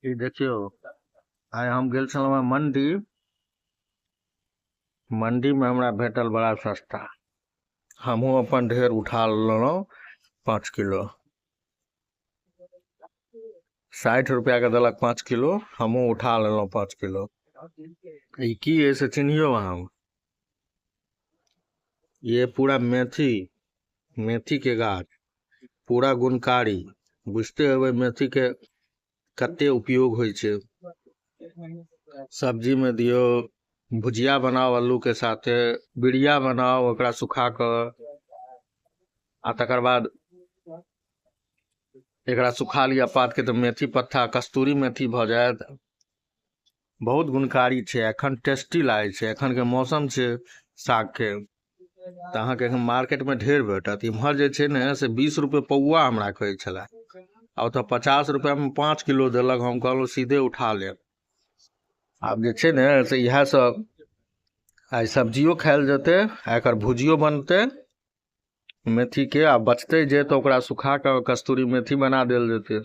ई देखियौ, आइ हम गेल छलहुँ हेँ मंडी। मंडी में हमरा भेटल बड़ा सस्ता। हमहूँ अपन ढेर उठा लेलहुँ 5 किलो। 60 रुपया के देलक 5 किलो, हमहूँ उठा लेलहुँ 5 किलो। ई की है से चिन्हियौ अहाँ। ये पूरा मेथी, मेथी के गाछ, पूरा गुणकारी। बुझते हेबै मेथी के कते उपयोग होइ छै। सब्जी में दियौ, भुजिया बनाओ आलू के साथे, बिरिया बनाओ ओकरा सुखा कऽ, आ तकर बाद एकरा सुखा लिअ पात के तऽ मेथी पत्ता कस्तूरी मेथी भऽ जायत। बहुत गुणकारी छै, एखन टेस्टी लागै छै। एखन के मौसम छै साग के, तऽ अहाँके एखन मार्केट में ढेर भेटत। इम्हर जे छै ने से 20 रुपए पौआ हमरा कहै छलै, आ ओतऽ 50 रुपया में 5 किलो देलक। हम कहलहुँ सीधे उठा लेब। आब जे छै ने से इएह सब आइ सब्जियो खायल जेतै, आ एकर भुजियो बनतै मेथी के, आ बचतै जे तऽ ओकरा सुखा कऽ कस्तूरी मेथी बना देल जेतै,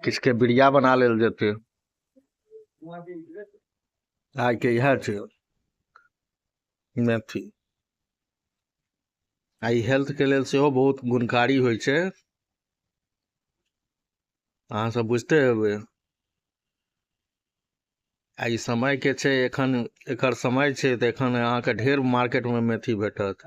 किछुके बिरिया बना लेल जेतै। आइ के इएह छै मेथी। आ ई हेल्थ के लेल सेहो बहुत गुणकारी होइ छै, अहाँ सब बुझते हेबै। आ ई समय के छै, एखन एकर समय छै तऽ एखन अहाँके ढेर मार्केट में मेथी भेटत।